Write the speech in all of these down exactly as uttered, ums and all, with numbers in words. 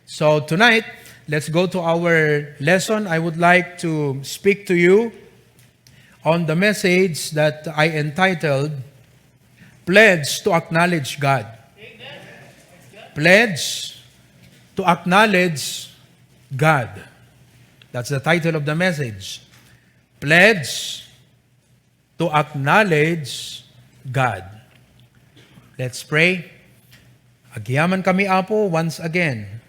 So tonight, let's go to our lesson. I would like to speak to you on the message that I entitled Pledge to Acknowledge God. Pledge to Acknowledge God. That's the title of the message. Pledge to acknowledge God. Let's pray. Agyamankami, Apo, once again,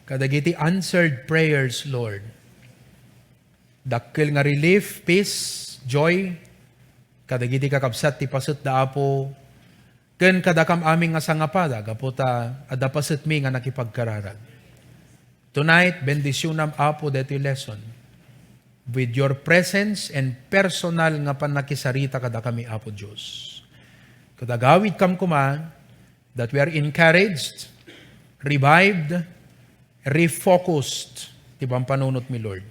kadagiti answered prayers, Lord. Dakkel nga relief, peace, joy, kadagiti kakabsat ti pasetda, Apo, ken kadakam amin nga sangapada, gapu ta adda pasetmi nga nakipagkararag. Tonight, bendisionam, Apo, detoy lesson with your presence and personal nga pannakisarita kadakami, Apo Dios. Ket agawidkam koma that we are encouraged, revived, refocused ti pampanunotmi, Lord.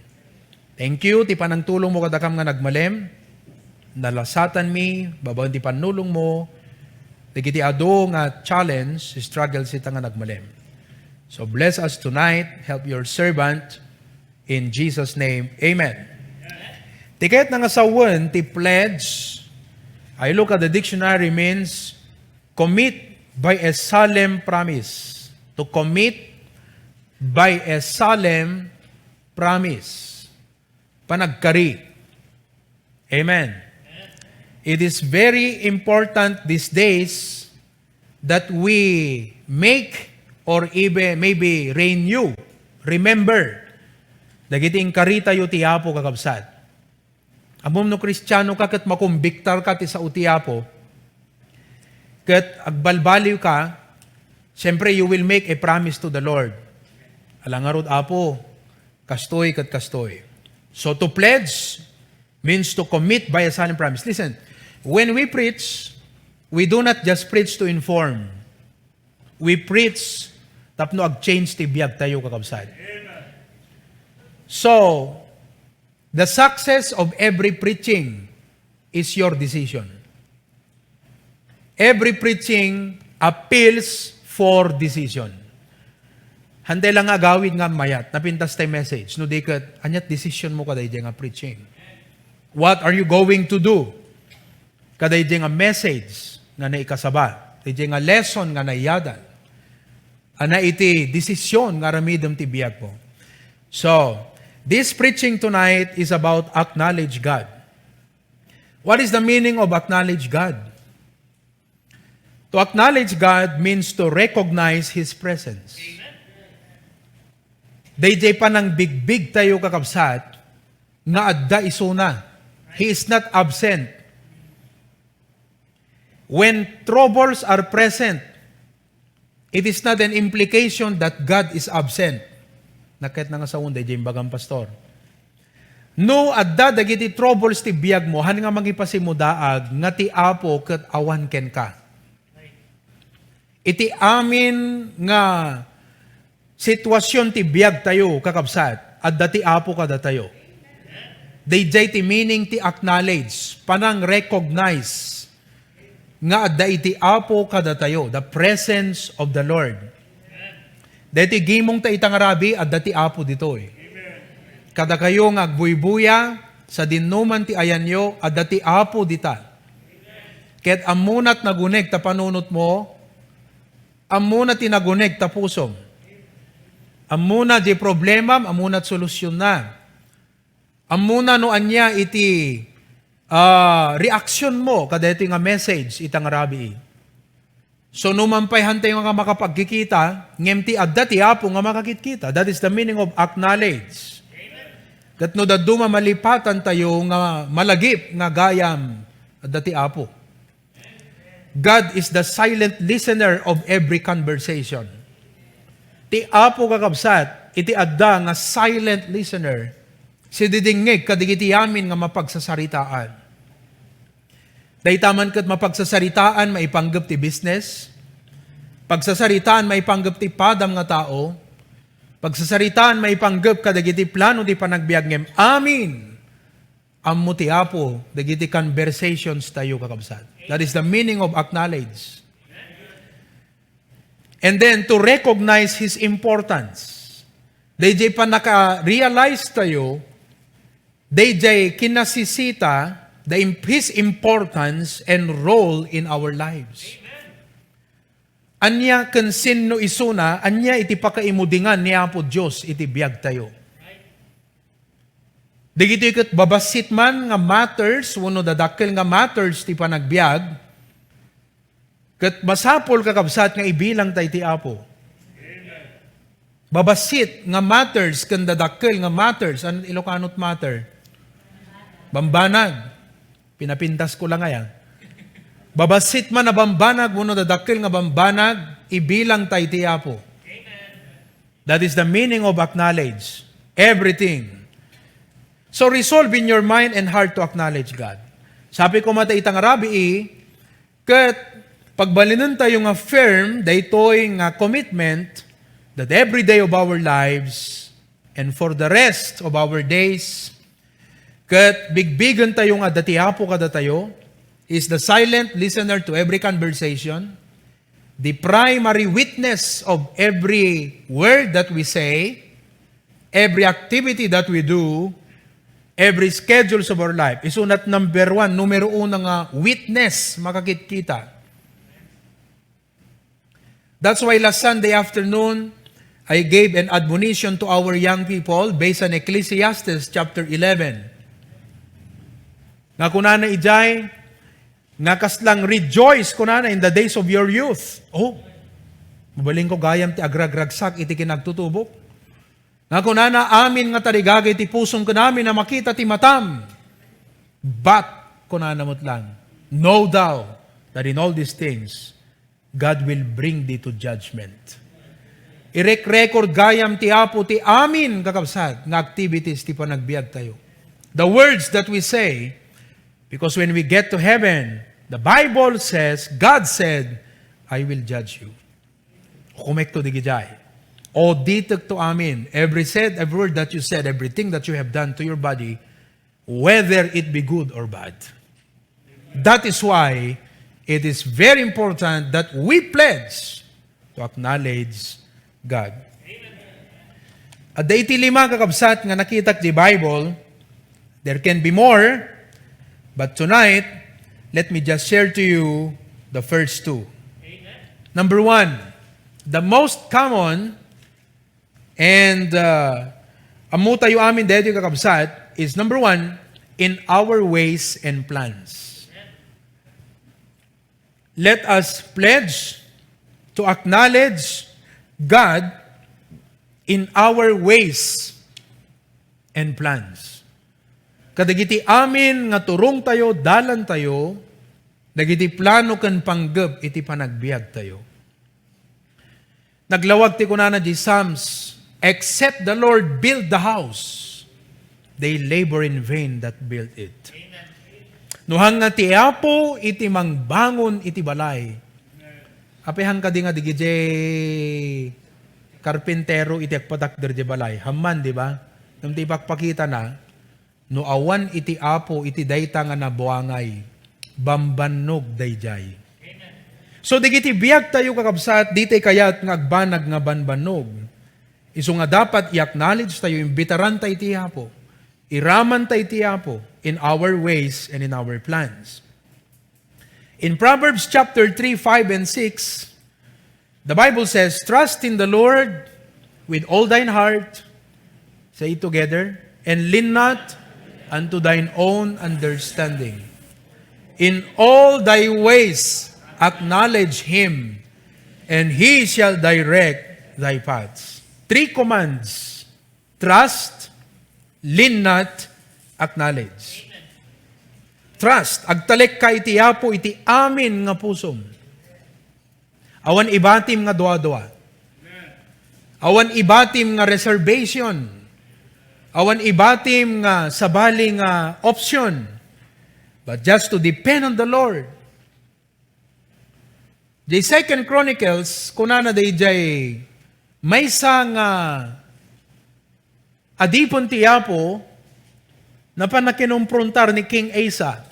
Thank you ti panangtulongmo kadakam nga nagmalem. Nalasatanmi babaen ti pannulongmo dagiti adu nga challenge, struggles ita nga nagmalem. So bless us tonight. Help your servant. In Jesus' name, amen. Ti kayatna nga sawen ti pledge, I look at the dictionary, means commit by a solemn promise. To commit by a solemn promise. Panagkari. Amen. It is very important these days that we make or even maybe renew, remember, dagiti inkaritayo ti Apo, kakabsat. Ammom no Kristiano ka ket makumbiktar ka ti sao ti Apo, ket agbalbaliw ka, siyempre, you will make a promise to the Lord. Ala ngarud, Apo, kastoy ket kastoy. So, to pledge means to commit by a solemn promise. Listen, when we preach, we do not just preach to inform. We preach tapno ag-change ti biag tayo, kakabsat. So, the success of every preaching is your decision. Every preaching appeals for decision. Hantay lang nga agawid nga mayat, napintas tay message. No di ket, aniat decision mo kadaydi nga preaching? What are you going to do kadaydi nga message nga naikasaba? Daydi nga lesson nga nayadan? Ana iti decision nga aramidem ti biag mo. So, this preaching tonight is about acknowledge God. What is the meaning of acknowledge God? To acknowledge God means to recognize His presence. Daydiay panangbigbig tayo, kakabsat, nga adda isuna. He is not absent. When troubles are present, it is not an implication that God is absent. Nakket na nga saon, daydiay imbagam, Pastor. No adda dagiti troubles ti biag mo, han nga mangipasimudaag nga ti Apo ket awan kenka. Iti amin nga sitwasyon ti biag tayo, kakabsat, adda ti Apo kadatayo. Daydiay ti meaning ti acknowledge, panang-recognize nga adda iti Apo kadatayo, the presence of the Lord. Daytoy gimong ta ita nga rabii, adda ti Apo ditoy. Kadakayo nga agbuybuya, sadinoman ti ayanyo, adda ti Apo dita. Ket ammona ti naguneg ta panunotmo, ammona ti naguneg ta pusom. Ammona ti problemam, ammona ti solusyonna. Ammona no ania iti, ah, reaksyon mo kadaytoy nga message ita nga rabii. So, no man pay han tayo nga makapagkikita, ngem ti adda ti Apo nga makakitkita. That is the meaning of acknowledge. Ket no dadduma malipatan tayo nga malagip nga gayam, adda ti Apo. God is the silent listener of every conversation. Ti Apo, kakabsat, iti adda nga silent listener, sididingngeg kadagiti amin nga mapagsasaritaan. Dayta man ket mapagsasaritaan maipanggep ti business, pagsasaritaan maipanggep ti padam nga tao, pagsasaritaan maipanggep kadagiti plano ti panagbiag ngem amin, ammo ti Apo dagiti conversations tayo, kakabsat. That is the meaning of acknowledge. And then to recognize His importance. Dayjay pannaka-realize tayo, dayjay kinasisita, the im-, His importance and role in our lives. Ania ken sinno isuna, ania iti pakaimudingan ni Apo Dios iti biag tayo. Dagitoy ket babassit man nga matters, wenno dadakkel nga matters ti panagbiag, ket masapul, kakabsat, nga ibilang ta iti Apo. Babassit nga matters ken dadakkel nga matters. An Ilocano ti matter? Bambanag. Pinapintas ko lang aya. Babassit man a bambanag wenno dadakkel nga bambanag, ibilang ta iti Apo. That is the meaning of acknowledge. Everything. So resolve in your mind and heart to acknowledge God. Sabi ko mata itang rabii, ket pagbalinen tayo nga firm daytoy nga commitment that every day of our lives and for the rest of our days, ket bigbigen tayo nga dati Apo kadatayo is the silent listener to every conversation, the primary witness of every word that we say, every activity that we do, every schedules of our life. Isunat number one, numero uno nga witness, makakitkita. That's why last Sunday afternoon, I gave an admonition to our young people based on Ecclesiastes chapter eleven. Nga kunana ijay, nga kasla rejoice kunana in the days of your youth. Oh, mabalin ko gayam ti agragragsak iti kinagtutubok. Nga kunana, amin nga tarigagay ti pusom ken amin a makita ti matam. But, kunana met lang, know thou that in all these things, God will bring thee to judgment. Irek-record gayam ti Apo ti amin, kakabsat, nga activities ti panagbiag tayo. The words that we say, because when we get to heaven, the Bible says, God said, "I will judge you." Kumekto digijay. Auditek to amin. Every said, every word that you said, everything that you have done to your body, whether it be good or bad. That is why it is very important that we pledge to acknowledge God. Adda iti lima, kakabsat, nga nakitak di Bible. There can be more, but tonight, let me just share to you the first two. Number one, the most common and, uh, ammo tayo amin daytoy, kakabsat, is number one, in our ways and plans. Let us pledge to acknowledge God in our ways and plans. Kadagiti amin nga turong tayo, dalan tayo, dagiti plano ken panggep iti panagbiag tayo. Naglawag ti kunana di Psalms, "Except the Lord build the house, they labor in vain that build it." No hangna ti Apo iti mangbangon iti balay. Apay hangkadi nga digijay karpintero iti agpatakder di balay? Hamman, di ba? Ngem ti ipakpakitana, no awan iti Apo iti dayta nga nabuangay, bambannog dayjay. So, dagiti biag tayo, kakabsat, ditay kayat nga agbanag nga banbannog. Isu nga dapat i-acknowledge tayo, imbitaran tayo iti Apo. Iraman tayo iti Apo in our ways and in our plans. In Proverbs chapter three, five, and six, the Bible says, "Trust in the Lord with all thine heart," say it together, "and lean not unto thine own understanding. In all thy ways acknowledge him, and he shall direct thy paths." Three commands. Trust, lean not, acknowledge. Trust, agtalekka iti Apo iti amin nga pusom. Awan ibatim nga duadua. Awan ibatim nga reservation. Awan ibatim nga sabali nga option. But just to depend on the Lord. Di Second Chronicles, kunana dayjay maysa nga adipen ti Apo, napan nakinumprontar ni King Asa.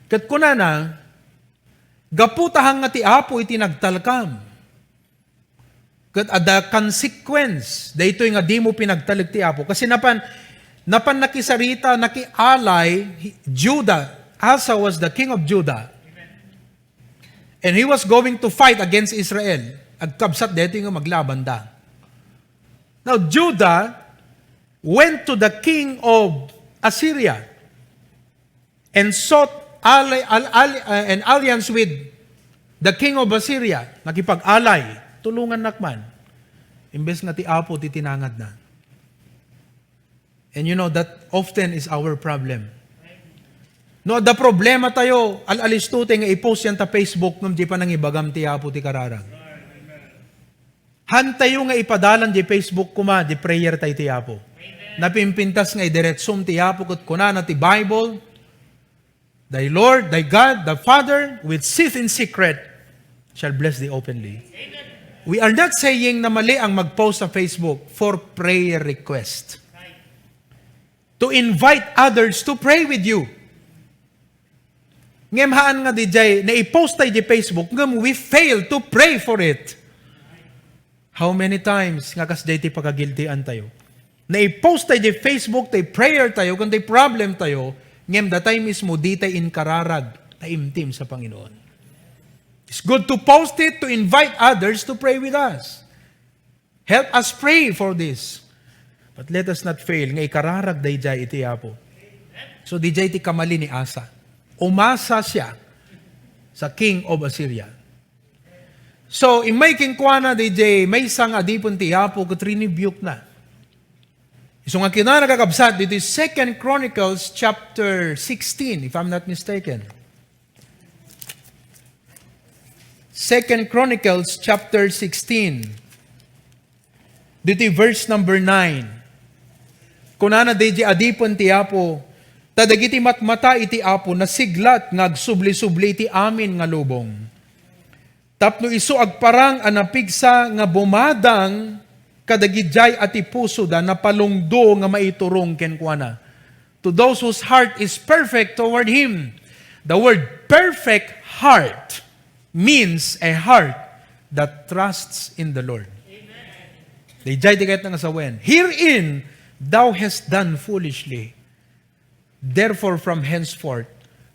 Ket kunana, "Gapu ta hangna ti Apo iti nagtalkam." Ket adda consequence daytoy nga dimo pinagtalek ti Apo. Kasi napan, napan nakisarita, nakialay, Judah. Asa was the king of Judah. And he was going to fight against Israel. Agkabsat daytoy nga maglabanda. Now, Judah went to the king of Assyria and sought ally, al-, al-, uh, an alliance with the king of Assyria. Nakipag-alay, tulungannak man. Imbes nga ti Apo ti tinangadna. And you know, that often is our problem. No, adda problema tayo, al-alisto tayo nga i-post yan ta Facebook ngem di pa nangibagam ti Apo ti kararag. Hantayo nga ipadalan di Facebook koma, di prayer tayo ti Apo. Napimpintas nga idiretsum ti Apo ket kunana ti Bible, "Thy Lord, thy God, the Father, which sitteth in secret, shall bless thee openly." We are not saying na mali ang mag-post sa Facebook for prayer request. To invite others to pray with you. Ngem haan nga dijay, naipost tayo di Facebook, ngem we fail to pray for it. How many times nga kasjay ti pagagiltian tayo? Naipost tayo di Facebook, tayo prayer tayo, kun tayo problem tayo, ngem datay mismo, di tayo inkararag, ta imtim sa Panginoon. It's good to post it, to invite others to pray with us. Help us pray for this. But let us not fail nga ikararag dayjay iti Apo. So, dijay ti kamali ni Asa. Umasa siya sa king of Assyria. So, immay kenkuana, dijay maysa nga adipen ti Apo ket rinibuke na. Isu nga kinana, kakabsat, dito Second Chronicles chapter sixteen, if I'm not mistaken. Second Chronicles chapter sixteen. Ditoy verse number nine. Kunana daydi adipen ti Apo, "Ta dagiti matmata iti Apo nasiglat nga agsubli-subli iti amin nga lubong. Tapno isu agparang a napigsa nga bumadang kadagidiay a ti pusoda napalungdo nga maiturong kenkuana." To those whose heart is perfect toward Him. The word perfect heart means a heart that trusts in the Lord. Dayjay ti kayatna nga sawen. "Herein thou hast done foolishly. Therefore, from henceforth,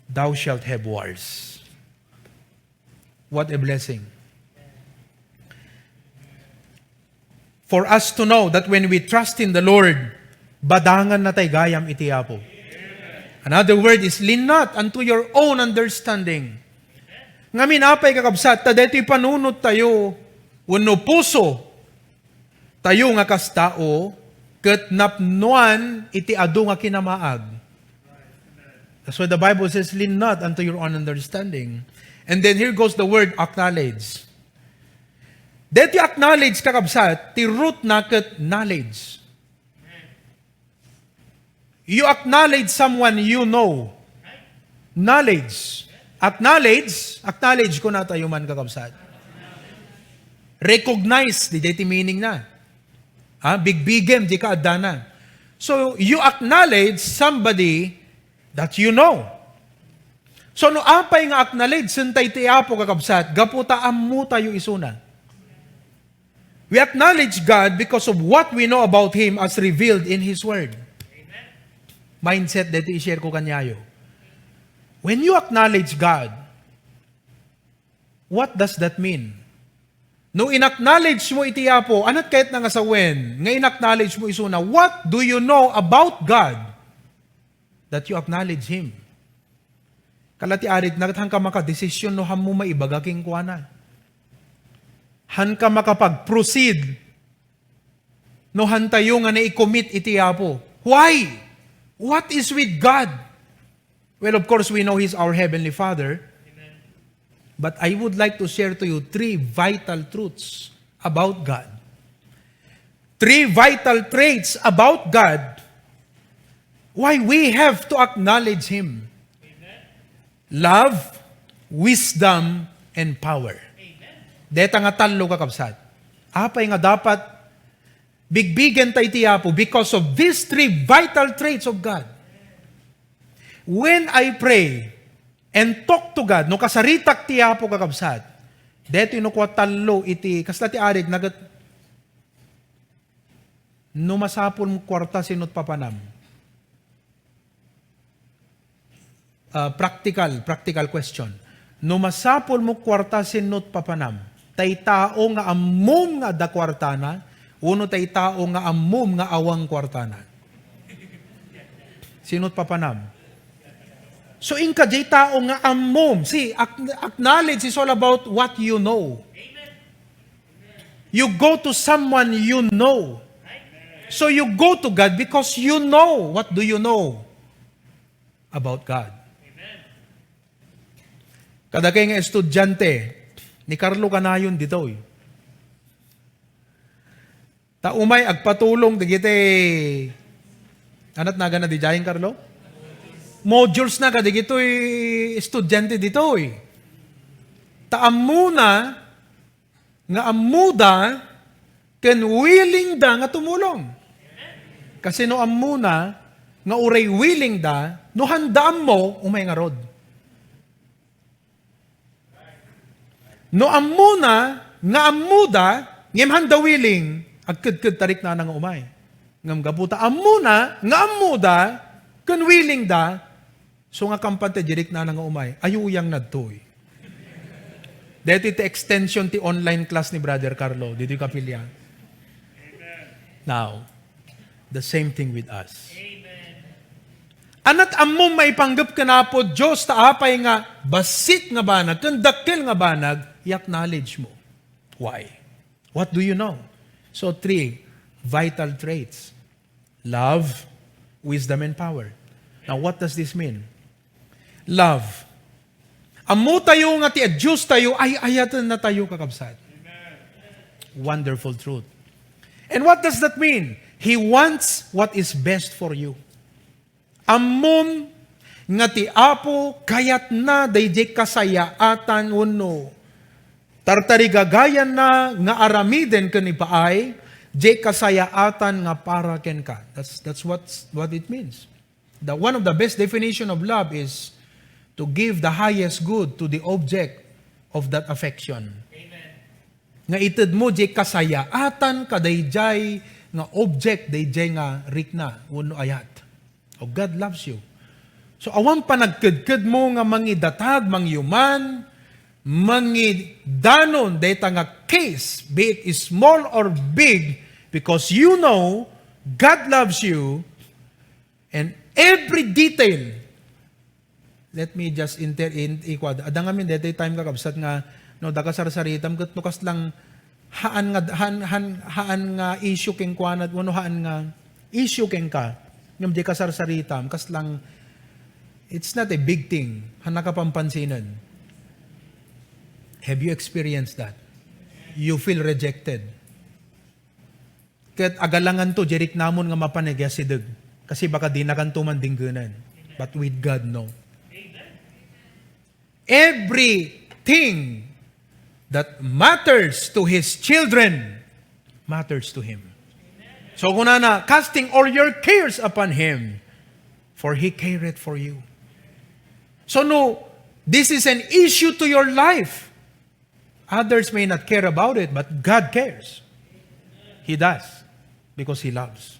thou shalt have wars." What a blessing. For us to know that when we trust in the Lord, badangan natay gayam iti Apo. Another word is, "Lean not unto your own understanding." Ngamin, apay, kakabsat, ta daytoy panunot tayo, wenno puso tayo nga kas tao, ket napnoan iti adu nga kinamaag. That's why the Bible says, "Lean not unto your own understanding." And then here goes the word acknowledge. Deti acknowledge, kakabsat, ti root na ket knowledge. You acknowledge someone you know. Knowledge. Acknowledge, acknowledge kuna tayo man, kakabsat. Recognize, di jay ti meaning na. Ha? Bigbigem, di ka addana. So, you acknowledge somebody that you know. So, no apay nga acknowledge, sentay ti Apo, kakabsat, gapu ta ammo tayo isuna. We acknowledge God because of what we know about Him as revealed in His Word. Mindset deti i-share ko kaniayo. When you acknowledge God, what does that mean? No in-acknowledge mo iti Apo, anat kayat na nga sawen nga in-acknowledge mo isuna, what do you know about God that you acknowledge Him? Kala ti arit na, hanka makadesisyon no hammo maibaga kenkuana. Hanka makapag-proceed no hantayo nga naikomit iti Apo. Why? What is with God? Well, of course, we know He's our Heavenly Father. But I would like to share to you three vital truths about God. Three vital traits about God why we have to acknowledge Him. Love, wisdom, and power. Deta nga tallo, kakabsat. Apay nga dapat bigbigen ta iti Apo because of these three vital traits of God. When I pray and talk to God, no kasaritak ti Apo, kakabsat, detoy no kua tallo iti, kasla ti arit, nagat, No masapul mo kuarta, sino't papanam? Ah, practical, practical question. No masapul mo kuarta, sino't papanam? Tay tao nga ammom nga adda kuartana, uno tay tao nga ammom nga awan kuartana? Sino't papanam? So, inka jay tao nga ammom. See, ac-, acknowledge is all about what you know. You go to someone you know. So you go to God because you know. What do you know about God? Kadakay nga estudiante, ni Carlo kanayon ditoy. Ta umay agpatulong dagiti, anat nagana di jayen, Carlo? Modules na kadagitoy estudiante ditoy. Ta ammona nga ammoda ken willing da nga tumulong. Kasi no ammona nga uray willing da, no handa ammo, umay ngarud. No ammona nga ammoda, ngem handa willing, agkedked ta riknana nga umay. Ngem gapu ta ammona nga ammoda, ken willing da, so nga kampante, di riknana nga umay. Ayuyang nadtoy. Deti ti extension ti online class ni Brother Carlo, ditoy kapilya. Now, the same thing with us. Anat ammom maipanggep ken Apo Dios ta apay nga bassit nga banag ken dakkel nga banag, i-acknowledge mo. Why? What do you know? So, three vital traits. Love, wisdom, and power. Now, what does this mean? Love. Ammo tayo nga ti a Dios tayo, ay-ayaten na tayo, kakabsat. Wonderful truth. And what does that mean? He wants what is best for you. Ammom nga ti Apo kayatna daydiay kasayaatan wenno tartarigagayanna nga aramiden ken ipaay diay kasayaatan nga para kenka. That's, that's what's, what it means. The, one of the best definition of love is to give the highest good to the object of that affection. Nga itedmo diay kasayaatan kadaydiay nga object, daydiay nga rikna wenno ayat. Oh, God loves you. So, awan panagkedkedmo nga mangidatag, mangyuman, mangidanon dayta nga case, be it small or big, because you know God loves you, and every detail, let me just inter-, in, ikwad. Adda ngamin daytoy time, kakabsat, nga, no, dakasarsaritam, ket no kaslang haan nga, haan, haan, haan nga issue kenkuana, wenno haan nga issue kenka, ngem di kasarsaritam, kaslang, it's not a big thing, haan nga kapampansinan. Have you experienced that? You feel rejected. Ket agalanganto, di riknamon nga mapan iti asideg. Kasi baka dinakanto man dinggenan. But with God, no. Everything that matters to His children matters to Him. So, kunana, "Casting all your cares upon Him, for He careth for you." So, no, this is an issue to your life. Others may not care about it, but God cares. He does, because He loves.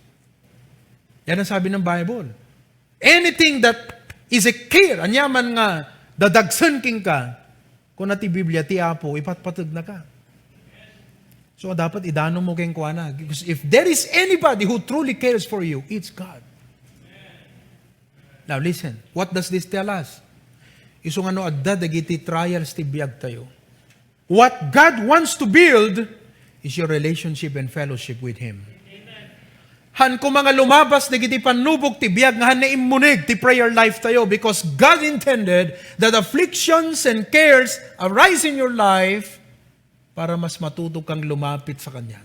Yan ang sabi ng Bible. Anything that is a care, aniaman nga dadagsen kenka, kuna ti Biblia, ti Apo, ipatpateg na ka. So, dapat idanon mo kenkuana. Because if there is anybody who truly cares for you, it's God. Now, listen. What does this tell us? Isu nga no adda dagiti trials ti biag tayo, what God wants to build is your relationship and fellowship with Him. Han koma nga lumabas dagiti pannubog ti biag nga han naimmuneg ti prayer life tayo, because God intended that afflictions and cares arise in your life para mas matuto kang lumapit sa Kanya.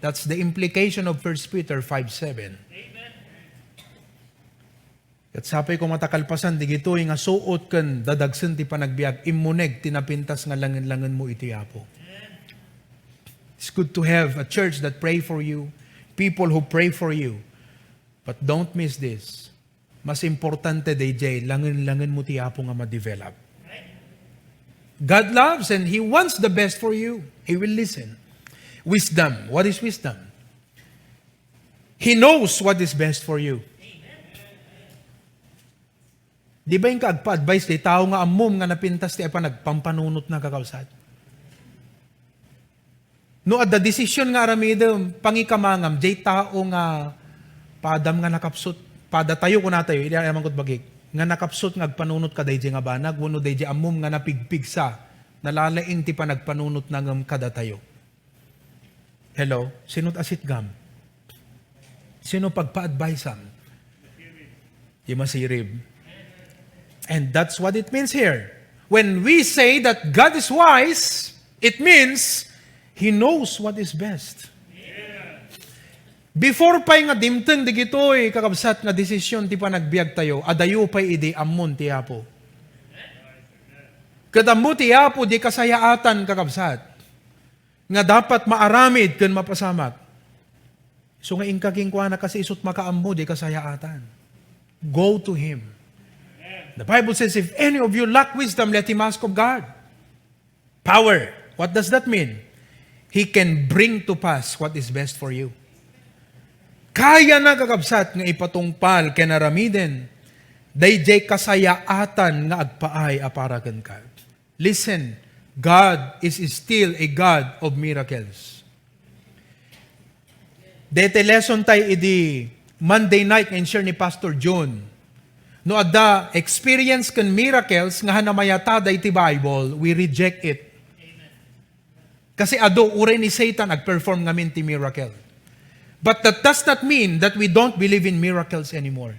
That's the implication of First Peter five seven. Ket sapay koma ta kalpasan digitoy nga suot ken dadagsen ti panagbiag, immuneg ti napintas nga langen-langenmo iti Apo. It's good to have a church that pray for you, people who pray for you. But don't miss this. Mas importante daydiay, langen-langenmo ti Apo nga ma-develop. God loves and He wants the best for you. He will listen. Wisdom. What is wisdom? He knows what is best for you. Di ba inka agpa-advise ti tao nga ammom nga napintas ti panagpampanunotna, kakabsat? No adda desisyon nga aramidem, pangikamangam, jay tao nga padam nga nakapsut, padatayo kunatayo, idi ayaman kod bagik, nga nakapsut nga agpanunot kadayjay nga banag, wenno dayjay ammom nga napigpigsa, nalalaing ti panagpanunotna ngem kadatayo. Hello? Sino't asitgam? Sino pagpa-adviseam? Di masirib. And that's what it means here. When we say that God is wise, it means He knows what is best. Before pay nga dimteng digitoy, kakabsat, nga desisyon ti panagbiag tayo, adayo pay idi ammon ti Apo. Ket ammo ti Apo di kasayaatan, kakabsat, nga dapat maaramid ken mapasamak. So nga inka kenkuana, kasi isu't makaammo di kasayaatan. Go to Him. The Bible says, "If any of you lack wisdom, let him ask of God." Power. What does that mean? He can bring to pass what is best for you. Kayana, kakabsat, nga ipatungpal ken aramiden dayjay kasayaatan nga agpaay a para kenka. Listen, God is still a God of miracles. Dayta lesson tayo idi Monday night nga in-share ni Pastor John. No adda experience ken miracles nga hanamayata dayta Bible, we reject it. Kasi adu, uray ni Satan agperform ngamin ti miracle. But that does not mean that we don't believe in miracles anymore.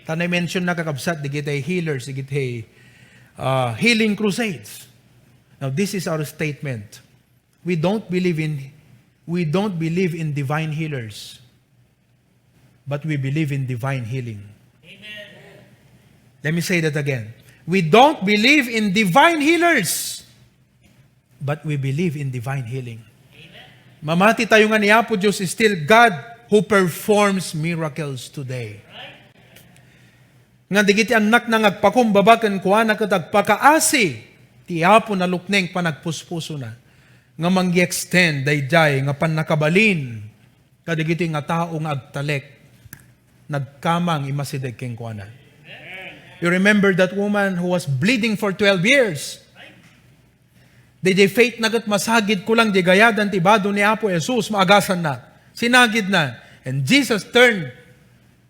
Ta na-mention na, kakabsat, digitay healers, digitay, uh, healing crusades. Now, this is our statement. We don't believe in, we don't believe in divine healers, but we believe in divine healing. Let me say that again. We don't believe in divine healers, but we believe in divine healing. Mamati tayo nga ni Apo Dios is still God who performs miracles today. Nga digiti annakna nga agpakumbaba kenkuana ket agpakaasi, ti Apo nalukneng panagpuspusona nga mangi-extend daydiay nga pannakabalin kadagiti nga tao nga agtalek, nagkamang imasideg kenkuana. You remember that woman who was bleeding for twelve years? Daydiay faith na ket masagid ko lang di gayadan ti bado ni Apo Jesus, maagasanna. Sinagidna. And Jesus turned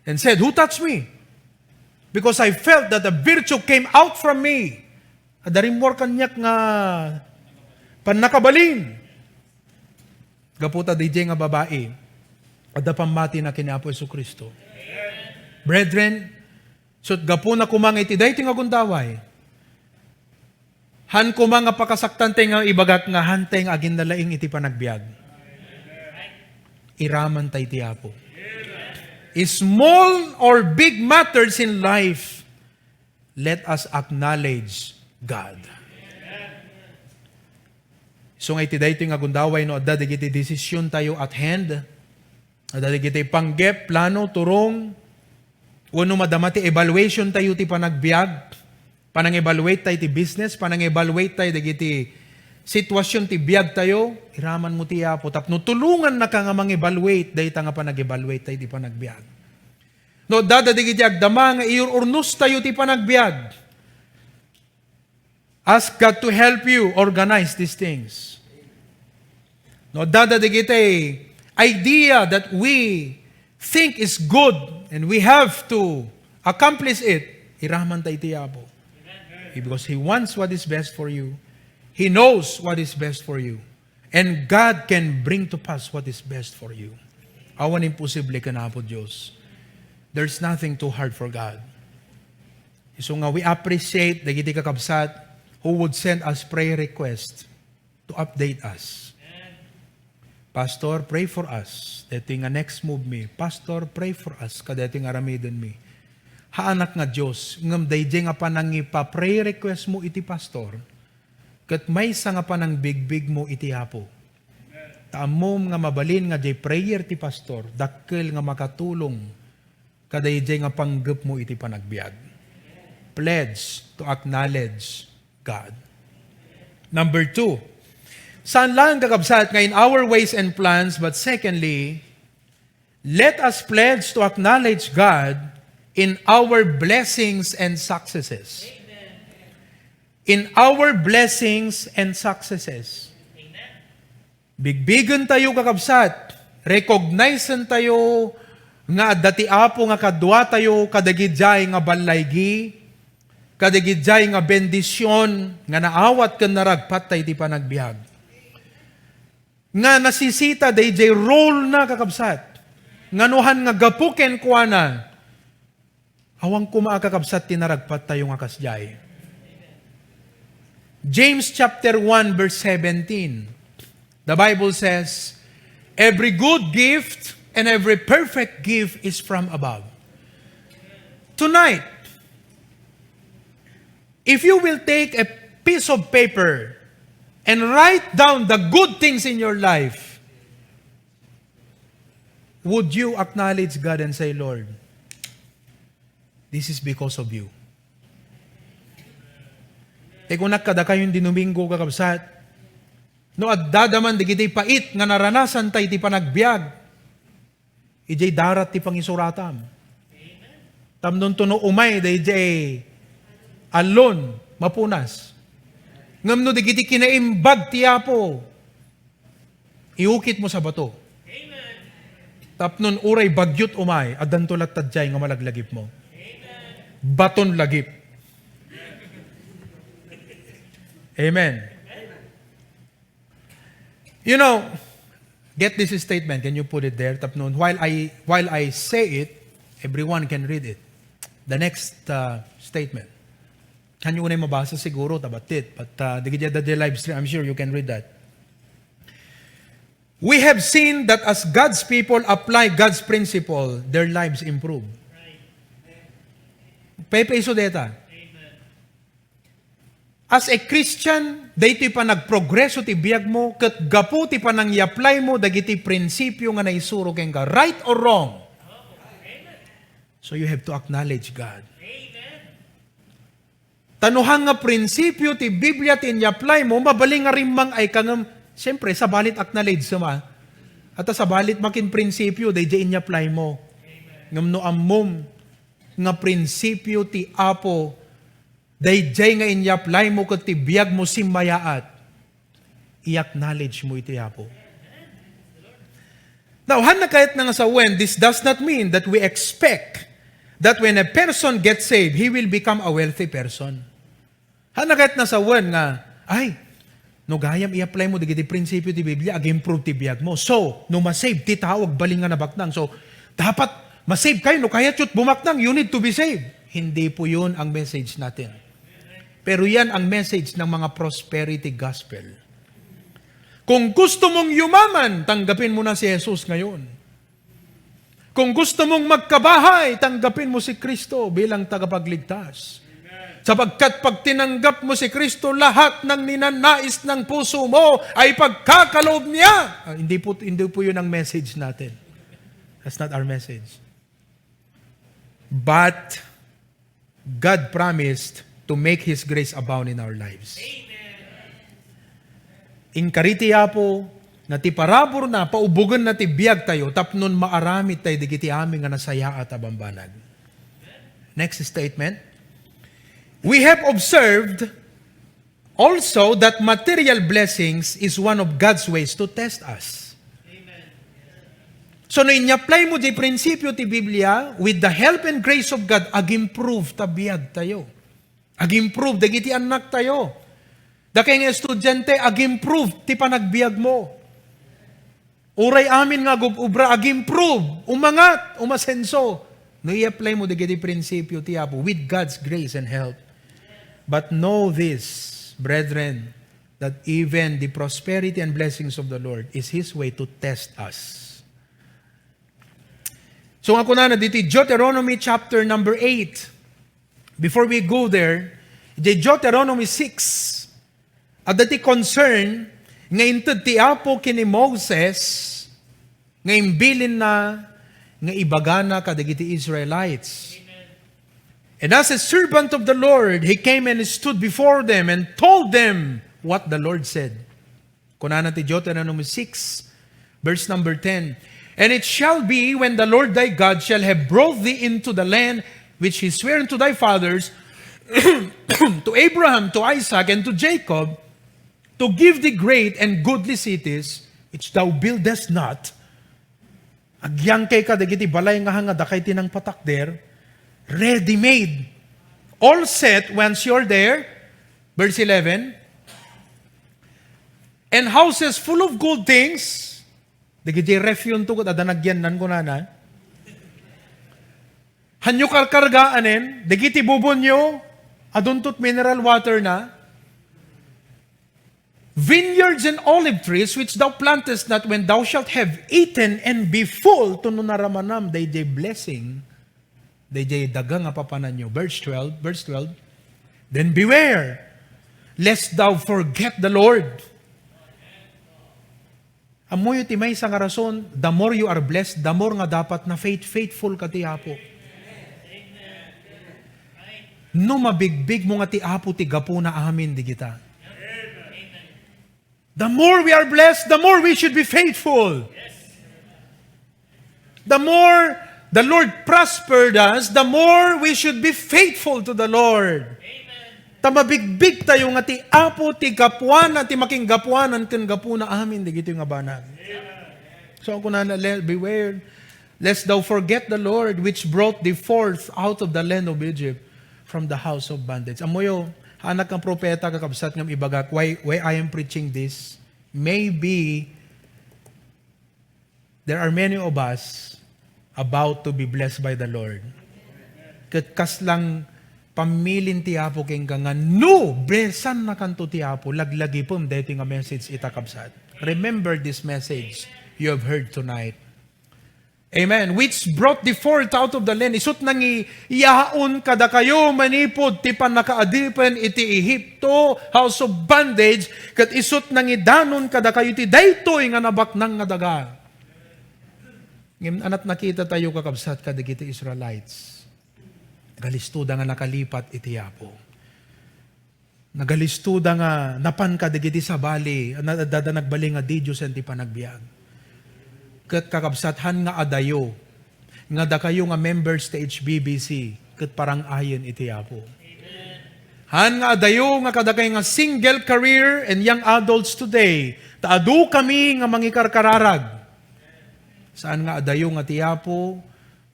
and said, "Who touched me? Because I felt that a virtue came out from me." Adda rimmuar kaniak nga pannakabalin. Gapu ta daydiay nga babai, adda pammatina ken Apo Jesu-Cristo. Brethren, so gapuna koma nga iti daytoy nga gundaway, han koma nga pakasaktantay nga ibagak nga hantay nga aginnalaing iti panagbiag. Iramantay ti Apo. Small or big matters in life, let us acknowledge God. So nga iti daytoy nga gundaway, no adda dagiti desisyon tayo at hand, adda dagiti panggep, plano, turong, wenno madama ti evaluation tayo ti panagbiag, panang-evaluate tayo ti business, panang-evaluate tayo dagiti sitwasyon ti biag tayo, iraman mo ti Apo tapno tulongannaka nga mang-evaluate dayta nga panag-evaluate tayo ti panagbiag. No adda dagiti agdama nga iur-urnos tayo ti panagbiag, ask God to help you organize these things. No adda dagiti idea that we think is good and we have to accomplish it, iramantay ti Apo. Because He wants what is best for you. He knows what is best for you. And God can bring to pass what is best for you. Awan imposible ken Apo Dios. There's nothing too hard for God. Isu nga we appreciate dagiti kakabsat who would send us prayer request to update us. "Pastor, pray for us." Daytoy nga next move mi, "Pastor, pray for us." Kadaytoy nga aramiden mi. Haanak nga Dios, ngem daydiay nga panangipa-prayer request mo iti pastor, ket maysa nga panangbigbig mo iti Apo. Ta ammom nga mabalin nga diay prayer ti pastor, dakkel nga makatulong kadaydiay nga panggep mo iti panagbiag. Pledge to acknowledge God. Number two, saan lang, kakabsat, nga in our ways and plans, but secondly, Let us pledge to acknowledge God in our blessings and successes. In our blessings and successes. Bigbigen tayo, kakabsat. Recognize tayo nga adda ti Apo nga kaduatayo kadagijay nga ballaigi, kadagijay nga bendision nga naawat ken naragpat tay ti panagbiag. Nga nasisita dayjay role na, kakabsat. Nga nuhan nga gapu kenkuana, awan koma a, kakabsat, ti naragpat tayo nga kasjay. James chapter one verse seventeen. The Bible says, "Every good gift and every perfect gift is from above." Tonight, if you will take a piece of paper and write down the good things in your life, would you acknowledge God and say, "Lord, this is because of you"? Ti kunak kadakayo idi Domingo, kakabsat, no addada man dagiti pait nga naranasan tay ti panagbiag, idiay darat ti pangisuratam. Tapno no umay daydiay allon, mapunas. Ngem no dagiti kinaimbag ti Apo, iukit mo sa bato. Tapno uray bagyot umay, addanto latta diay nga malaglagipmo. Baton lagip. Amen. You know, get this statement. Can you put it there? Tapno, while I, while I say it, everyone can read it. The next, uh, statement. Kanyo unay mabasa siguro, tabatit. But, uh, dagiti adda live stream, I'm sure you can read that. We have seen that as God's people apply God's principle, their lives improve. Paypayso deta. As a Christian, daytoy panagprogreso ti biagmo, ket gapu ti panangi-apply mo dagiti prinsipio nga naisuro kenka, right or wrong. So you have to acknowledge God. Ta no han nga prinsipio ti Biblia ti inya-apply mo, mabalin nga rimmang-ay ka ngem, siyempre, sabali acknowledge mo, a. At sabali makin prinsipio, daydiay inya-apply mo. Ngem no ammom nga prinsipio ti Apo, daydiay nga inya-apply mo ket ti biag mo simmayaat, i-acknowledge mo iti Apo. Now, han na kayatna nga sawen, this does not mean that we expect that when a person gets saved, he will become a wealthy person. Han na kayatna sawen nga, ay, no gayam i-apply mo dagiti prinsipio ti Biblia, ag-improve ti biag mo. So, no ma-save ti tao, agbalin nga nabaknang. So, dapat ma-save kayo. No kayat yo't bumaknang, you need to be saved. Hindi po yun ang message natin. Pero yan ang message ng mga prosperity gospel. Kung gusto mong yumaman, tanggapin mo na si Jesus ngayon. Kung gusto mong magkabahay, tanggapin mo si Kristo bilang tagapagligtas. Sapagkat pag tinanggap mo si Kristo, lahat ng ninanais ng puso mo ay pagkakaloob niya. Ah, hindi po, hindi po yun ang message natin. That's not our message. But God promised to make His grace abound in our lives. Inkari ti Apo nga ti parabur na, paubogen na ti biag tayo, tapnon maaramid tayo digiti amin nga nasayaat a bambanag. Next statement. We have observed also that material blessings is one of God's ways to test us. So, no inya-apply mo di prinsipyo ti Biblia, with the help and grace of God, ag-improve ta biag tayo. Ag-improve dagiti annak tayo. Dakay nga estudiante, ag-improve ti panagbiag mo. Uray amin nga agub-ubra, ag-improve, umangat, umasenso. No i-apply mo dagiti prinsipyo ti Apo with God's grace and help. But know this, brethren, that even the prosperity and blessings of the Lord is His way to test us. So, nga kunana ditoy Deuteronomy chapter number eight. Before we go there, the Deuteronomy six, adda ti concern nga inted ti Apo ken ni Moses nga imbilinna nga ibagana kadagiti Israelites. And as a servant of the Lord, he came and stood before them and told them what the Lord said. Kunana ti Deuteronomy six, verse number ten, And it shall be, when the Lord thy God shall have brought thee into the land which he sware unto thy fathers, to Abraham, to Isaac, and to Jacob, to give thee great and goodly cities, which thou buildest not, agyangkayka dagiti balay nga hanga dakay ti nangpatakder, ready-made, all set once you're there. Verse eleven, and houses full of good things. Dagiti refyonto ket adda nagyannan kunana. Hanyo karkargaanen, dagiti bubonyo, adunto mineral water na. Vineyards and olive trees which thou plantest not, when thou shalt have eaten and be full, to no naramanam daydiay blessing, daydiay daga nga papananyo. Verse twelve, verse twelve, then beware lest thou forget the Lord. Ammoyo ti maysa nga rason, the more you are blessed, the more nga dapat na faith, faithful ka ti Apo. No mabigbigmo nga ti Apo ti gapuna amin digita. The more we are blessed, the more we should be faithful. The more the Lord prospered us, the more we should be faithful to the Lord. Ta mabigbigtayo nga ti Apo ti gapuana, ti makinggapuanan ken gapuna amin dagitoy nga banag. So, ang kunana, le-, beware, lest thou forget the Lord, which brought thee forth out of the land of Egypt, from the house of bondage. Ammoyo, anak nga propeta, kakabsat, nga ibagak, why, why I am preaching this? Maybe there are many of us about to be blessed by the Lord. Ket kaslang pammilin ti Apo kenka nga no, blessannakanto ti Apo, laglagipem daytoy nga message ita, kabsat. Remember this message you have heard tonight. Amen. Which brought thee forth out of the land. Isut' nangiyaon kadakayo manipud ti pannakaadipen iti Egipto, house of bondage, ket isut' nangidanon kadakayo ti daytoy nga nabaknang nga daga. Ngem anat nakita tayo, kakabsat, kadagiti Israelites. Nagalistoda nga nakalipat iti Apo. Nagalistoda nga napan kadagiti sabali, na, adda nagbalin nga didiosen ti panagbiag. Ket kakabsat, han nga adayo, nga dakayo nga members ti H B B C, ket parang-ayen iti Apo. Han nga adayo nga kadakay nga single career and young adults today, ta adu kami nga mangikarkararag. Saan nga adayo nga ti Apo,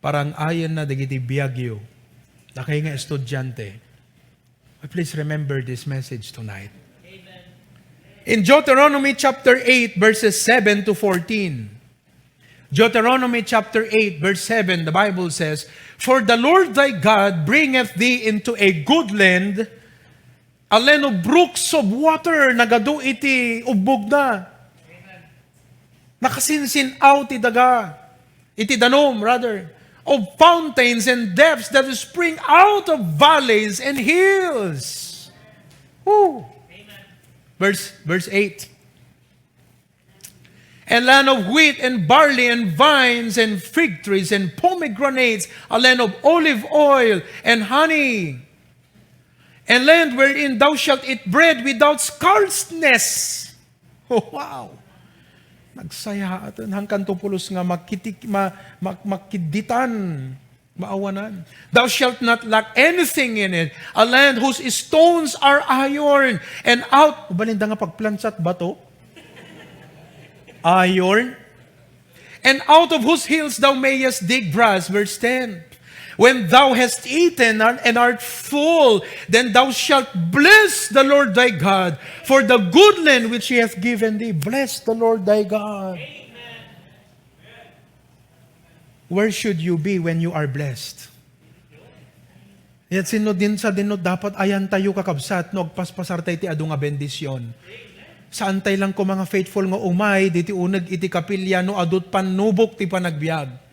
parang-ayenna dagiti biagyo. Dakay nga estudiante, please remember this message tonight. In Deuteronomy chapter eight, verses seven to fourteen. Deuteronomy chapter eight, verse seven, the Bible says, for the Lord thy God bringeth thee into a good land, a land of brooks of water, nagadu iti ubbogna. Nakasinsin-aw ti daga, iti danum, rather, of fountains and depths that spring out of valleys and hills. Woo! Verse, verse eight. A land of wheat and barley and vines and fig trees and pomegranates, a land of olive oil and honey, a land wherein thou shalt eat bread without scarceness. Oh, wow! Nagsayaat, hangkan to pulos nga makitik-, ma-, ma-, makidditan, maawanan. Thou shalt not lack anything in it. A land whose stones are iron, and out, balinda nga pagplansat bato? Iron. And out of whose hills thou mayest dig brass. Verse ten. When thou hast eaten and art full, then thou shalt bless the Lord thy God for the good land which he hath given thee. Bless the Lord thy God. Where should you be when you are blessed? Yat sino din sa dinno dapat ayantayo, kakabsat, no agpaspasar tay ti adu nga bendisyon. Saan tay lang ko mga faithful nga umay diti uneg iti kapilya no adut pannubok ti panagbiag.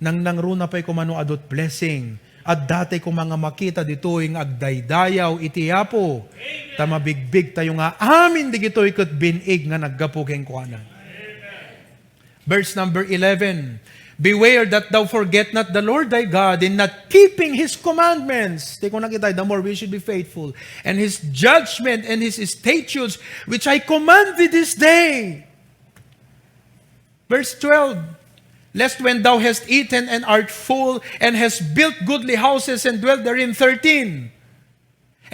Nangnangruna pay koma no adut blessing. Adda tay koma nga makita ditoy nga agdaydayaw iti Apo. Ta mabigbig tayo nga amin digitoy ket bin-ig nga naggapu kenkuana. Verse number eleven, beware that thou forget not the Lord thy God in not keeping his commandments. Ti kunana, the more we should be faithful. And his judgment and his statutes, which I command thee this day. Verse twelve, "Lest when thou hast eaten and art full, and hast built goodly houses and dwelt therein," thirteen,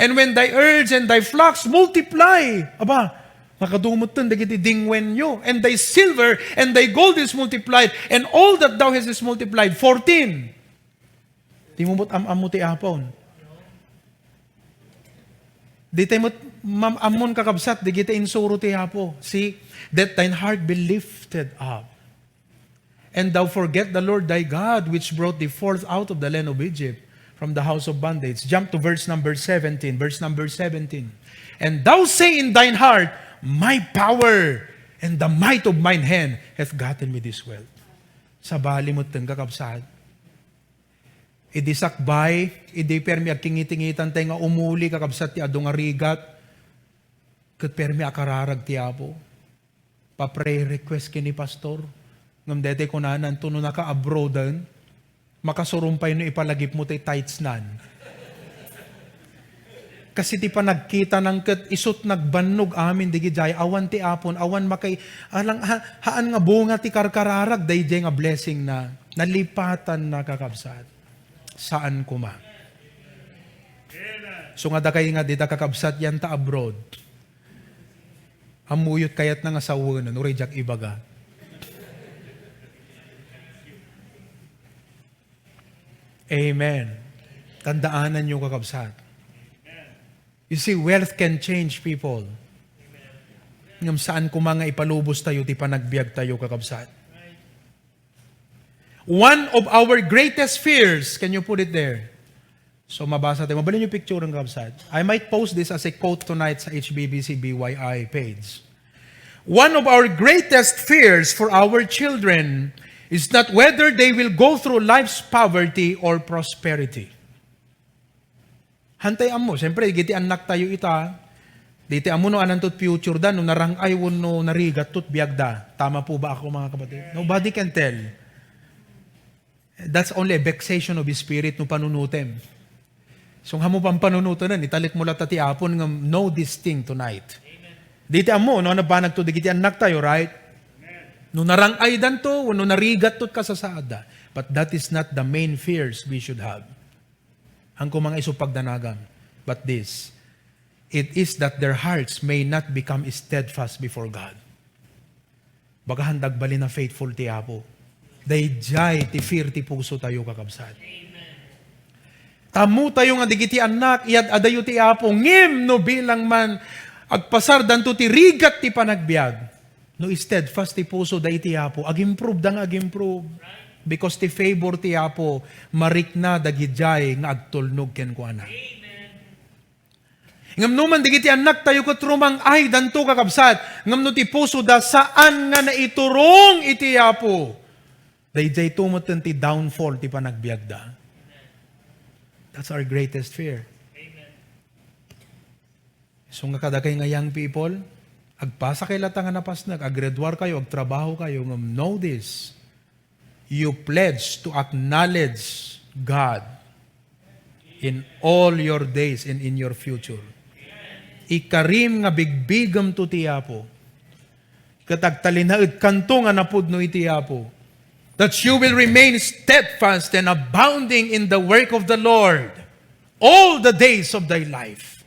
"and when thy herds and thy flocks multiply," aba, nakadumot ten dagiti dingwenyo, "and thy silver and thy gold is multiplied, and all that thou hast is multiplied," fourteen. Di mo met am-ammo ti Apo. Di tayo met mam-ammon, kakabsat, dagiti insuro ti Apo. See, "That thine heart be lifted up, and thou forget the Lord thy God, which brought thee forth out of the land of Egypt, from the house of bondage." Jump to verse number seventeen. Verse number seventeen. "And thou say in thine heart, 'My power and the might of mine hand hath gotten me this wealth.'" Sabali met ten, kakabsat. Idi sakbay, idi permi agkingitingitan tayo nga umuli, kakabsat, ti adu nga rigat, ket permi a kararag ti Apo. Pa-prayer request ken ni pastor. Ngem daytoy kunanan, "To no naka-abroaden, makasurom pay no ipalagipmo ti tithes nan." Kasi ti panagkita nang ket isut' nagbannog amin digidiay, awan ti Apon, awan makai-, alang, ha-, haan nga bunga ti karkararag daydiay nga blessing na, nalipatan na, kakabsat. Saan koma. So nga dakay nga dita, kakabsat, yan ta abroad. Ammuyot kayat na nga sawen, no, uray diak ibaga. Amen. Tandaanan niyo, kakabsat. You see, wealth can change people. Ngem saan koma nga ipalubos tayo ti panagbiag tayo, kakabsat. One of our greatest fears, can you put it there? So, mabasa tayo. Mabalin yung picture ng, kakabsat. I might post this as a quote tonight sa H B B C B Y I page. One of our greatest fears for our children is not whether they will go through life's poverty or prosperity. Hantay ammo, siyempre, dagiti annak tayo ita, dagiti ammo no ananto ti future da, no narang-ay wenno narigat to ti biag da. Tama po ba ako, mga kapatid? Nobody can tell. That's only a vexation of spirit no panunutem. So, nga mo pampanunutan, italik mo latta ti Apon nga know this thing tonight. Dagiti ammo, no, nabanag to, dagiti annak tayo, right? No narang-ay danto, no narigat to ti kasasaad da. But that is not the main fears we should have. Ang kumang isu pagdanagam. But this, it is that their hearts may not become steadfast before God. Baga han dagbalin a faithful ti Apo. Daydiay ti fear ti puso tayo, kakabsat. Tammo tayo nga dagiti annak, iyad-adayo ti Apo, ngem no bilang man agpasardanto ti rigat ti panagbiag, no steadfast ti puso da iti Apo, agimprove da nga agimprove. Because ti favor ti Apo, marikna dagidiay nga agtulnog kenkuana. Ngem no man dagiti annak tayo ket rumang-ay danto, kakabsat, ngem no ti puso da saan nga naiturong iti Apo, daydiay to met ti downfall ti panagbiag da. That's our greatest fear. So nga kadakay nga young people, agpasa kay latta nga napasnek, aggraduar kayo, agtrabaho kayo, ngem know this, you pledge to acknowledge God in all your days and in your future. Ikarim nga bigbigemto ti Apo, ket agtalinaedkanto nga napudno iti Apo, that you will remain steadfast and abounding in the work of the Lord all the days of thy life.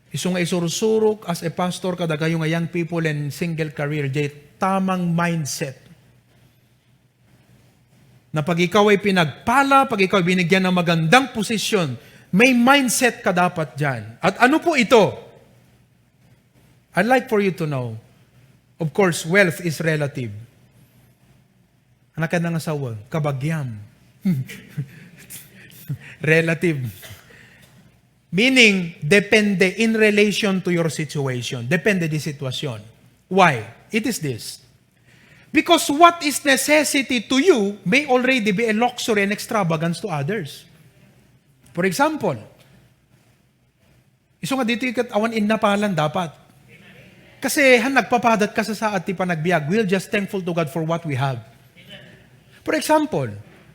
Isu nga isursurok as a pastor kadakayo nga young people and single career, jay tamang mindset. Na pag ikaw ay pinagpala, pag ikaw ay binigyan ng magandang posisyon, may mindset ka dapat dyan. At ano po ito? I'd like for you to know, of course, wealth is relative. Anak ka nga asawa, kabagyam. Relative. Meaning, depende in relation to your situation. Depende di sitwasyon. Why? It is this. Because what is necessity to you may already be a luxury and extravagance to others. For example, isu nga ditoy ket awan innapalan dapat. Kasi han nagpapadat kasasaad ti panagbiag, we're just thankful to God for what we have. For example,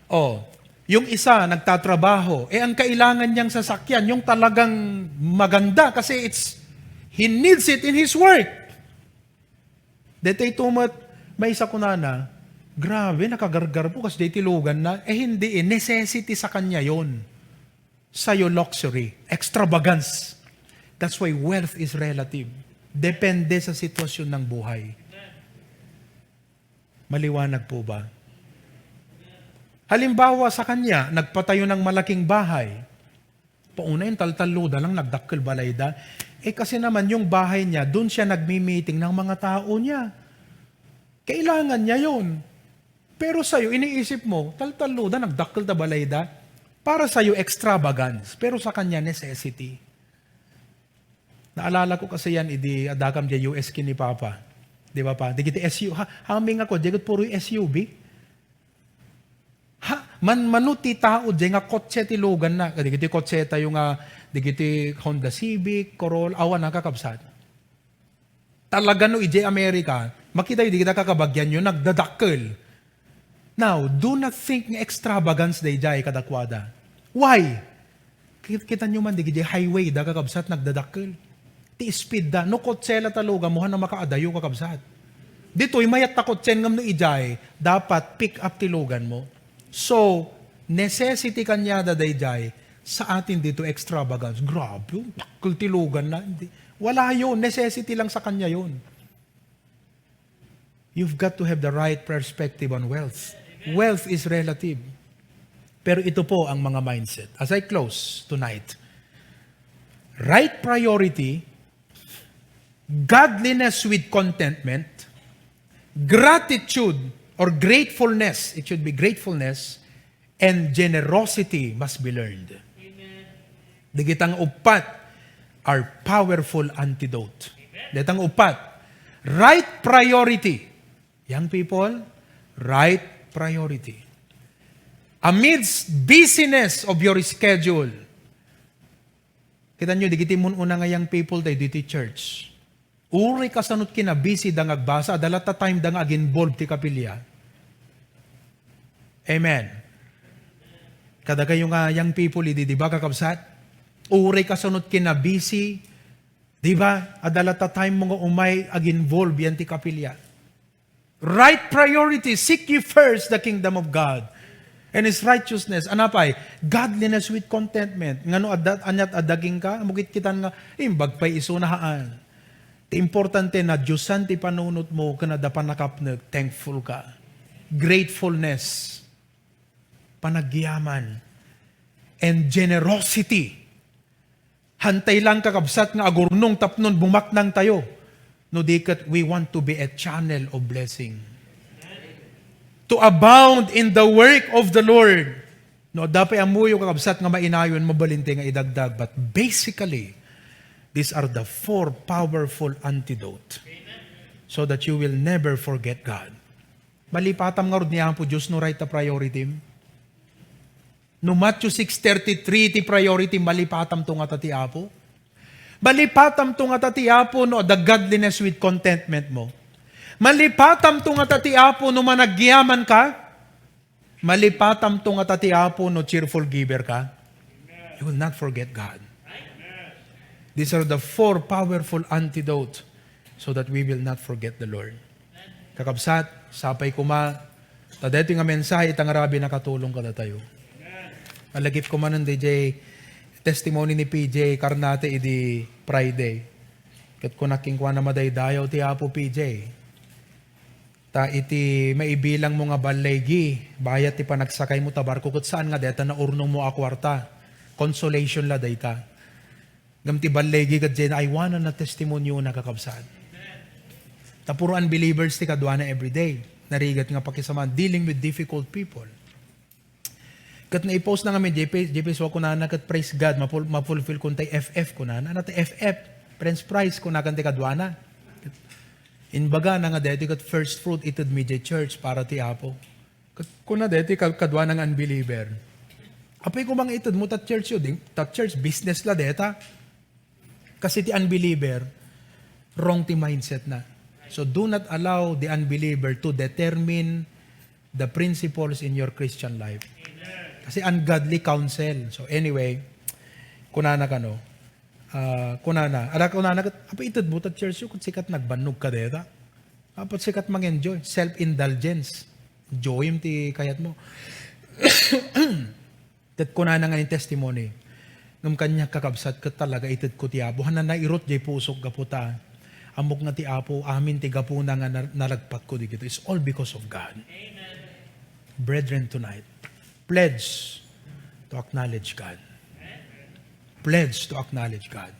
oh, yung isa nagtatrabaho, eh ang kailangan niyang sasakyan, yung talagang maganda kasi it's, he needs it in his work. Daytoy to met, Maysa kunana, "Grabe, nakagargarbo kas diay ti luganna." Eh, hindi eh. Necessity sa kanya yon. Sayo luxury, extravagance. That's why wealth is relative. Depende sa sitwasyon ng buhay. Maliwanag po ba? Halimbawa, sa kanya, nagpatayo ng malaking bahay. Pauna yung taltalluda lang, nagdakkel balayda. Eh, kasi naman yung bahay niya, dun siya nagmi-meeting ng mga tao niya. Kailangan niya yon. Pero sa'yo, iniisip mo, taltalluda, nagdakkel ta balayda. Para sa'yo, extravagance. Pero sa kanya, necessity. Naalala ko kasi yan, idi adakam diay U S ken ni Papa. Di ba, Pa? Digiti S U V, ha, haming ako, diay puro S U V. Ha, man, mano ti tao diay nga kotse ti luganna. Digiti kotse tayo nga, digiti Honda Civic, Corolla, awan, kakabsat. Talaga no, idiay Amerika, makita yu, digita kakabagian yo, nagdadakkel. Now, do not think nga extravagance daydiay kadakuada. Why? Kit-, kita nyo man, digiti highway, da kakabsat, nagdadakkel. Ti speed da. No kotse la ta lugan mo, han a makaadayo, kakabsat. Ditoy, mayat ta kotsen ngem no idiay, dapat pick up ti lugan mo. So, necessity kaniada daydiay, sa atin dito extravagance. Grabe, oh, dakkel ti luganna. Hindi. Wala yun. Necessity lang sa kanya yun. You've got to have the right perspective on wealth. Wealth is relative. Pero ito po ang mga mindset. As I close tonight, right priority, godliness with contentment, gratitude or gratefulness, it should be gratefulness, and generosity must be learned. Amen. Digitang uppat are powerful antidote. Amen. Digitang uppat, right priority. Young people, right priority. Amidst busyness of your schedule, kita nyo, digiti mun-una nga young people, dagiti church. Uray kasano ti kinabisi da nga agbasa, adda latta time da nga ag-involve ti kapilya. Amen. Kada kayo nga young people, idi, di ba, kakabsat? Uray kasano ti kinabisi, di ba? Adda latta time mo nga umay ag-involve yan ti kapilya. Right priority, seek ye first the kingdom of God and His righteousness. Ano pay? Godliness with contentment. Ngano adda, aniat adda kenka? Ammok ket kitan nga, imbag pay isuna haan. Ti importante, nadiosan ti panunot mo, ken adda pannakapnek, thankful ka. Gratefulness, panagyaman, and generosity. Hantay lang, kakabsat, nga agurnong tapnon bumaknang tayo. No di ket, we want to be a channel of blessing. To abound in the work of the Lord. No, adda pay ammoyo, kakabsat, nga mainayon, mabalin ti nga idagdag. But basically, these are the four powerful antidote so that you will never forget God. Malipatam ngarud ni Apo Dios no right a priority. No Matthew six thirty-three ti priority, malipatamto ngata ti Apo. Malipatamto ngata ti Apo no adda godliness with contentment mo. Malipatamto ngata ti Apo no managyaman ka. Malipatamto ngata ti Apo no cheerful giver ka. You will not forget God. These are the four powerful antidote so that we will not forget the Lord. Kakabsat, sapay koma, ta daytoy nga mensahe ita nga rabii nakatulong kadatayo. Alagip ko manen D J testimony ni P J Carnate idi Friday. Ket kunak kenkuana, "Madaydayaw ti Apo, P J. Ta iti maibilang mo nga balligi, bayat ti panagsakay mo ta barko, ket saan nga deta naurnong mo a kuarta." Consolation la dayta. Ngem ti balligi ket diay naiwananna testimony na, kakabsat. Ta puro unbelievers ti kaduana everyday. Narigat nga pakisama, dealing with difficult people. Ket naipost na ngamin, J P, J P, so kunana ket, "Praise God, mapul-, mapulfill kun tay F F," kunana. "Ano tay F F?" "French fries," kunakan ti kaduana. Imbagana nga daytoy ket first fruit ited mi diay church para ti Apo. Ket kuna daytoy kad-, kaduana nga unbeliever, "Apay koma nga ited mo ta church yo, di, ta church business la deta." Kasi ti unbeliever, wrong ti mindset na. So do not allow the unbeliever to determine the principles in your Christian life. Kasi ungodly counsel. So anyway, kunana kano, ah, kunana, ada kunana ket, "Apay ited mo ta church yo, ket sika ti nagbannog ka deta." Apot sika ti mangenjoy, self-indulgence. Enjoyem ti kayatmo. Ket kunana nga ni testimony, ngem kaniak, kakabsat, ket talaga itedko ti Apo. Haan a nairut jay pusok gapu ta ammok nga ti Apo, amin ti gapuna nga na-, naragpatko dagitoy. It's all because of God. Brethren, tonight, pledge to acknowledge God. Pledge to acknowledge God.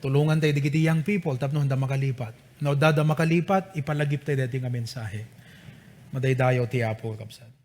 Tulongan tayo dagiti young people tapno haan da makalipat. No, adda da makalipat, ipalagip tayo daytoy nga mensahe. Madaydayaw ti Apo, kabsat.